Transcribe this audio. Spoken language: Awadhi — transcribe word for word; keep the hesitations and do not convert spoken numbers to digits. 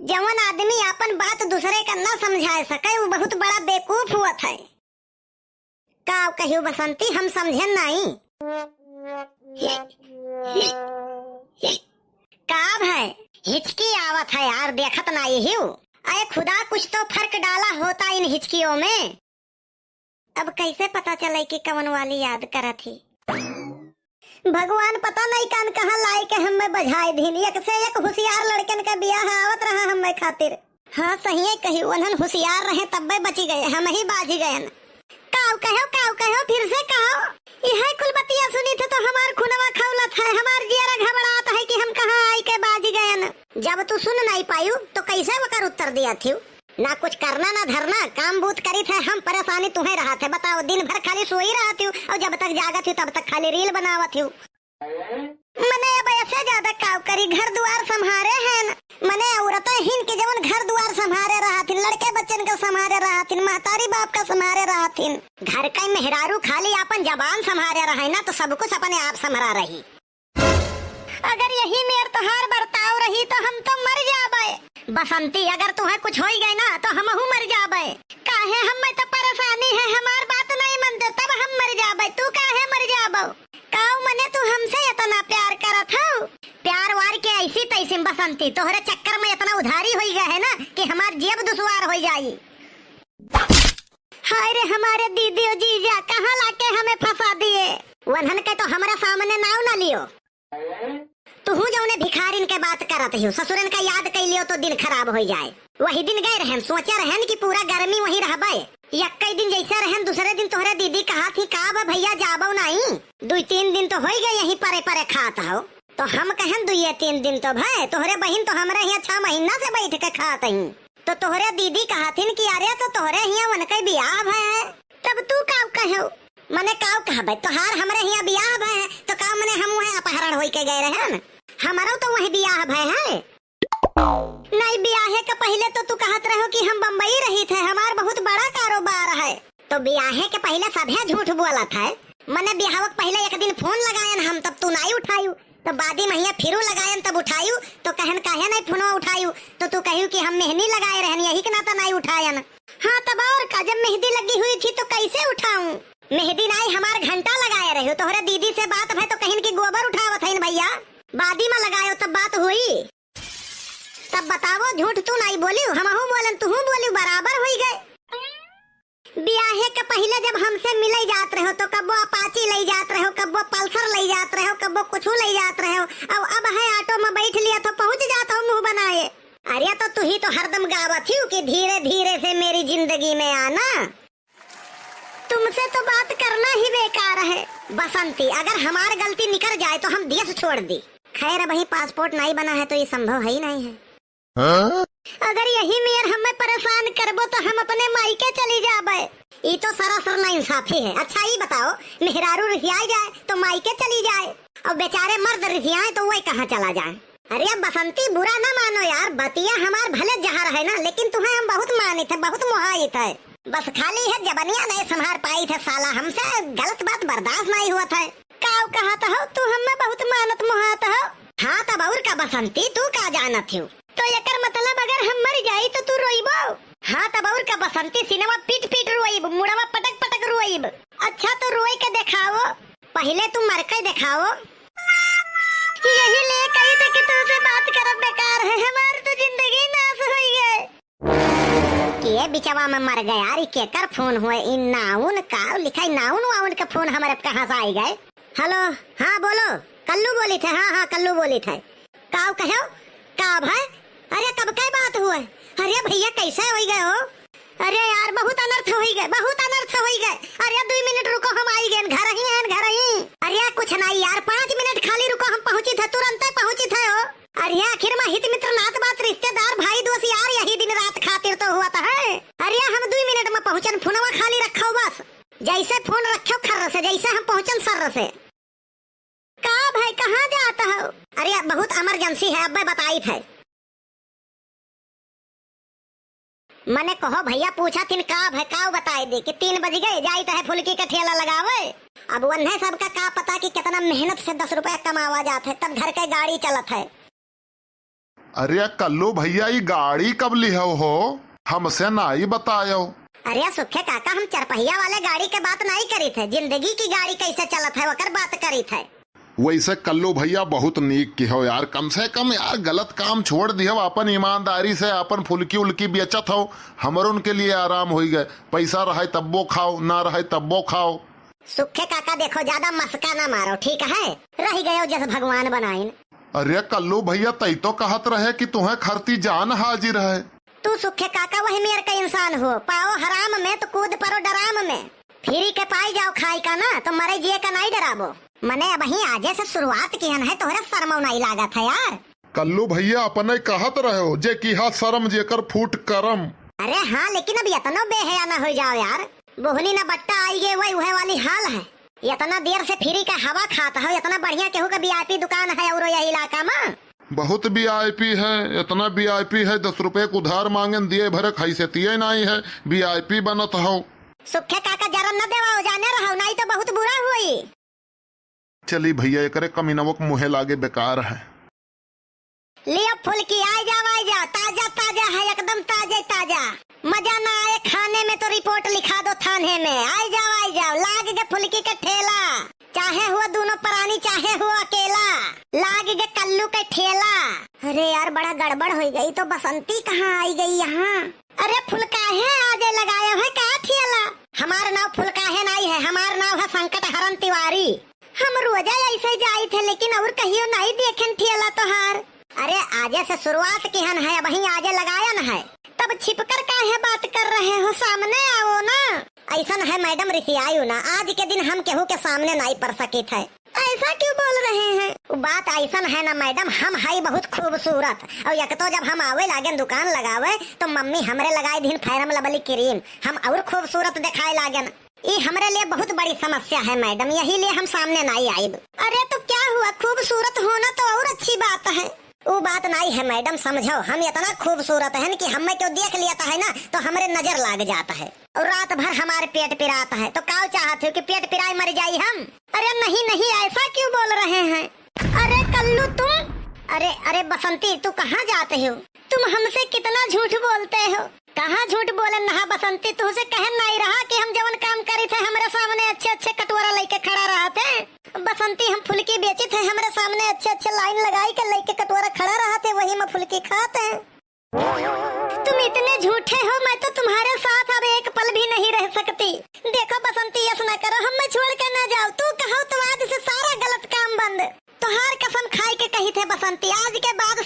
जवन आदमी आपन बात दूसरे का न समझाए सके, उ बहुत बड़ा बेवकूफ होत है। का कहियो बसंती, हम समझेन नाई। का भय? हिचकी आवत है यार, देखत नाई हिउ। अरे खुदा, कुछ तो फर्क डाला होता इन हिचकियों में। अब कैसे पता चले कि कवन वाली याद करत ही? भगवान पता नहीं कान कहाँ लाए के हमें बझाए दिन। एक से एक होशियार लड़कन का बियाह आवत रहा हमें खातिर। हाँ, सहिए कही, उन्हन होशियार रहे तब्बे बची गए, हम ही बाजी गयन। काऊ कहो, काऊ कहो, फिर से कहो। यह कुल बतिया सुनी थे तो हमार खुनवा खौलत है, हमार जियरा घबरात है कि हम कहाँ आई के बाजी गयन। जब तू सुन नहीं पायू तो कैसे वकर उत्तर दिया थियू? ना कुछ करना ना धरना, काम बूत करी थे, हम परेशानी तुम्हें रहा थे। बताओ, दिन भर खाली सोई रहत थियू और जब तक जागत थियू तब तक खाली रील बनावत थियू। मने अब ऐसे ज्यादा काव करी, घर दुआर संभारे हैं न। मने औरतें हिन के जवन घर दुआर संभारे रहथिन, लड़के बच्चन का संभारे रहथिन, महतारी बाप का संभारे रहथिन। घर का मेहरारू खाली आपन जबान संभारे रहे ना तो सब कुछ अपने आप संभरा रही। अगर यही मेर तोहार बर्ताव रही तो हम तो मर जाबे। बसंती, अगर तुहे कुछ होई गए ना तो हमहू मर जाबे। काहे हमें तो परेशानी है, हमार बात नहीं मनते तब हम मर जाबे, तू काहे मर जाबो? काऊ मने तू हमसे इतना प्यार करत हऊ? प्यार वार के ऐसी तैसी बसंती, तोहरे चक्कर में इतना उधारी होई गए है ना कि हमार जेब दुश्वार होई जाई। हाय रे हमारे दीदी और जीजा, कहाँ लाके हमें फंसा दिए। वन्हन के तो हमरा सामने नाव ना लियो। तुहू जौने भिखारिन के बात करत हियो, ससुरन का याद कइ लियो तो दिन खराब होई जाए। वही दिन गए रहन, सोचे रहन कि पूरा गर्मी वहीं रहबे। यक्कई दिन जैसे रहन, दूसरे दिन तोहरे दीदी कहा थी, "का बा भैया, जाबो नाई?" दुई तीन दिन तो होई गए यहीं परे परे खात हो। तो हम कहन, "दुइये तीन दिन तो भय, तोहरे बहिन तो हमरे हियाँ छह महीना से बैठ के खात ही।" तो तोहरे दीदी कहथिन कि अरे तो तोहरे हियाँ उनके बियाह भय है, तब तू काव कहो? मने काव कहबे, तोहार हमरे हियाँ बियाह भय है, तो का मने हम वहीं अपहरण होई के गए रहन? हमरो तो वहीं बियाह भय है। नहीं, बियाहे के पहिले तो तू कहत रहो कि हम बम्बई रहित है, हमार बहुत बड़ा कारोबार है। तो बियाहे के पहिले सभे झूठ बोलत है। मने बियाह के पहिले एक दिन फोन लगायन हम, तब तू नाई उठायू। तो बादी महिया फिरू लगायन तब उठायू, तो कहन काहे नहीं फोनवा उठायू, तो तू कहू कि हम मेहंदी लगाए रहन, यही के नाता नहीं उठायन। हाँ, तब और का, जब मेहंदी लगी हुई थी तो कैसे उठाऊं? मेहंदी नहीं, हमार घंटा लगाए रहो, तोहरे दीदी से बात भय तो कहिन कि गोबर उठावत हईन भैया, बादी में लगायो तब बात हुई। तब बतावो, झूठ तू नहीं बोलियो, हमहू बोलन, तुहू बोलियो, बराबर हुई गए। बियाहे के पहिले जब हमसे मिले जात रहो तो कब्बो अपाची ले जात रहो, कब्बो पल्सर ले जात रहो, कब्बो कुछू ले जात रहो। अब, अब है ऑटो में बैठ लिया तो पहुँच जात हो मुँह बनाए। अरे तो तू ही तो हरदम गावत ही कि धीरे धीरे से मेरी जिंदगी में आना। तुमसे तो बात करना ही बेकार है। बसंती, अगर हमार गलती निकर जाए तो हम देश छोड़ दी। खैर, अबही पासपोर्ट नहीं बना है तो ये संभव है ही नहीं है। हाँ? अगर यही मेर हमें परेशान करबो तो हम अपने मायके चली जाबे। ई तो सरासर नाइंसाफी है। अच्छा ई बताओ, मेहरारू रिसियाई जाए तो मायके चली जाए और बेचारे मर्द रिसियाए तो वही कहाँ चला जाए? अरे बसंती, बुरा ना मानो यार, बतिया हमार भले जहर है ना, लेकिन तुम्हें हम बहुत मानित है, बहुत मोहाइत है। बस खाली है जबनिया नहीं संभार पाइत है साला, हमसे गलत बात बर्दाश्त नहीं हुआ था। काव कहत हो तू, हमें बहुत मानत मोहात हो। हाँ तब और का बसंती, तू का जानत हो? तो एकर मतलब अगर हम मर जाई तो तू रोइबो? हाँ तब और का बसंती, सिनवा पीट पीट रोइब, मुड़वा पटक पटक रोइब। अच्छा तो रोए के देखाओ, पहले तू मर के देखाओ। यही ले कही थे कि तुमसे बात करब बेकार है, हमार तो जिंदगी नाश होई गए। के बिचवा में मर गया रे, केकर फोन हुए? इन नाउन का लिखाई, नाउन वाउन के फोन हमारे कहाँ से आई गए? हेलो, हाँ बोलो, कल्लू बोली थे, हाँ हाँ कल्लू बोली थे। काव कहो? का भाई? अरे कब के बात हुए? अरे भैया कैसे होई गए हो? अरे यार बहुत अनर्थ होई गए, बहुत अनर्थ होई गए। अरे दुई मिनट रुको, हम आई गए, घर ही हैं, घर ही। अरे कुछ नहीं यार, पाँच मिनट खाली रुको, हम पहुँची थे, तुरंते पहुँची थे हो। अरे आखिर में हित मित्र नात बात रिश्तेदार भाई दोस्त यार यही दिन रात खातिर तो हुआ था है। अरे हम दुई मिनट में पहुँचन, फोनवा खाली रखो बस। जैसे फोन रखो खर्र से, जैसे हम पहुँचन सर्र से। का भाई कहाँ जात हो? अरे बहुत इमरजेंसी है, अब्बे बताई थे। मने कहो भैया पूछा थिन का भय, काव बताए दे कि तीन बज गए, जाइत है फुलकी के ठेला लगावे। अब वन्हे सबका का पता कि कितना मेहनत से दस रुपया कमावा जात है, तब घर के गाड़ी चलत है। अरे कल्लू भैया, ई गाड़ी कब लिहव हो? हमसे नाई बतायव। अरे सुखे काका, हम चरपहिया वाले गाड़ी के बात नाई करित है, जिंदगी की गाड़ी कैसे चलत है, ओकर बात करित है। वैसे कल्लू भैया, बहुत नीक किहव यार, कम से कम यार गलत काम छोड़ दिहव, अपन ईमानदारी से अपन फुलकी उलकी बेचत हव, हमरन के लिए आराम होई गए। पैसा रहे तब्बो खाओ, ना रहे तब्बो खाओ। सुखे काका देखो, ज्यादा मस्का ना मारो, ठीक है? रहि गयो जस भगवान बनाइन। अरे कल्लू भैया, तई तो कहत रहे कि तुहें खरती जान हाजिर है। तू सुखे काका वही मेर का इंसान हो, पाओ हराम में तो कूद परो डराम में। फ्री के पाई जाओ खाई का ना, तो मरे जिए का नाई डराबो। मने अबहीं आजे से शुरुआत किहन है, तोहरे शर्मो नाई लागत है यार। कल्लू भैया, अपने कहत रहो, जे किहा शर्म जेकर फूट करम। अरे हाँ, लेकिन अब यतनो बेहया ना हो जाओ यार। बोहनी ना बट्टा आई गे, वही उहे वाली हाल है। यतना देर से फ्री का हवा खात हो, यतना बढ़िया केहू का वीआईपी दुकान है औरो यही इलाका में। बहुत वीआईपी है, इतना वीआईपी है, दस रुपये के उधार मांगेन, दिए भरे खाई से तिये नाई है, वीआईपी बनत हो। सुखे काका जरन न देवाओ, जाने रहो, नाई तो बहुत बुरा हुई। चली भैया, एकरे कमीनवक मुहे लागे बेकार है। लियो फुलकी, आइ जाओ, आइ जाओ, ताजा ताजा है, एकदम ताजे ताजा। मजा ना आए खाने में तो रिपोर्ट लिखा दो थाने में। आइ जाओ, आइ जाओ, लाग गे फुलकी के ठेला, चाहे हुआ दोनों परानी, चाहे हुआ अकेला, लाग गे कल्लू के ठेला। अरे यार, बड़ा गड़बड़ हो गई, तो बसंती कहाँ आई गई यहाँ? अरे फुलकाहे आजे लगाए है का ठेला? हमार नाव फुलकाहे नाई है, हमार नाव है संकट हरण तिवारी। हम रोजा ऐसे जाइत है, लेकिन और कहियो नाई देखेन ठेला तोहार। अरे आजे से शुरुआत किहन है, अबहीं आजे लगायन है, तब छिपकर काहे बात कर रहे हो, सामने आओ ना। ऐसन है मैडम, रिसियायु ना, आज के दिन हम केहू के सामने नाई पर सकित है। ऐसा क्यों बोल रहे हैं? उ बात ऐसन है ना मैडम, हम हई बहुत खूबसूरत, और एक तो जब हम आवे लागेन दुकान लगावे तो मम्मी हमरे लगाए दिन फेयर लवली क्रीम, हम और खूबसूरत दिखाए लागेन। ई हमरे लिए बहुत बड़ी समस्या है मैडम, यही लिए हम सामने नाई आइब। अरे तो क्या हुआ, खूबसूरत होना तो और अच्छी बात है। उ बात नाई है मैडम, समझो, हम इतना खूबसूरत हैं कि हमें क्यों देख लेता है ना तो हमरे नजर लाग जाता है। और रात भर हमारे पेट पिरात है, तो काव चाहत हो कि पेट पिराए मर जाई हम? अरे नहीं, नहीं, ऐसा क्यों बोल रहे हैं? अरे कल्लू तुम, अरे, अरे बसंती, तू कहाँ जाते हो? तुम हमसे कितना झूठ बोलते हो। कहाँ झूठ बोले नहा बसंती, तुझसे कहन नहीं रहा कि हम जवन काम करी थे, हमरे सामने अच्छे अच्छे कटोरा लेके खड़ा रहा थे। बसंती, हम फुलकी बेची थे, हमरे सामने अच्छे अच्छे लाइन लगाई के लेके कटोरा खड़ा रहा थे, वही में फुलकी खाते हैं। तुम इतने झूठे हो, मैं तो तुम्हारे साथ अब एक पल भी नहीं रह सकती। देखो बसंती, यस ना करो, हमें छोड़ के ना जाओ। तू कहो तो आज से सारा गलत काम बंद। तोहार कसम खाई के कही थे बसंती, आज के बाद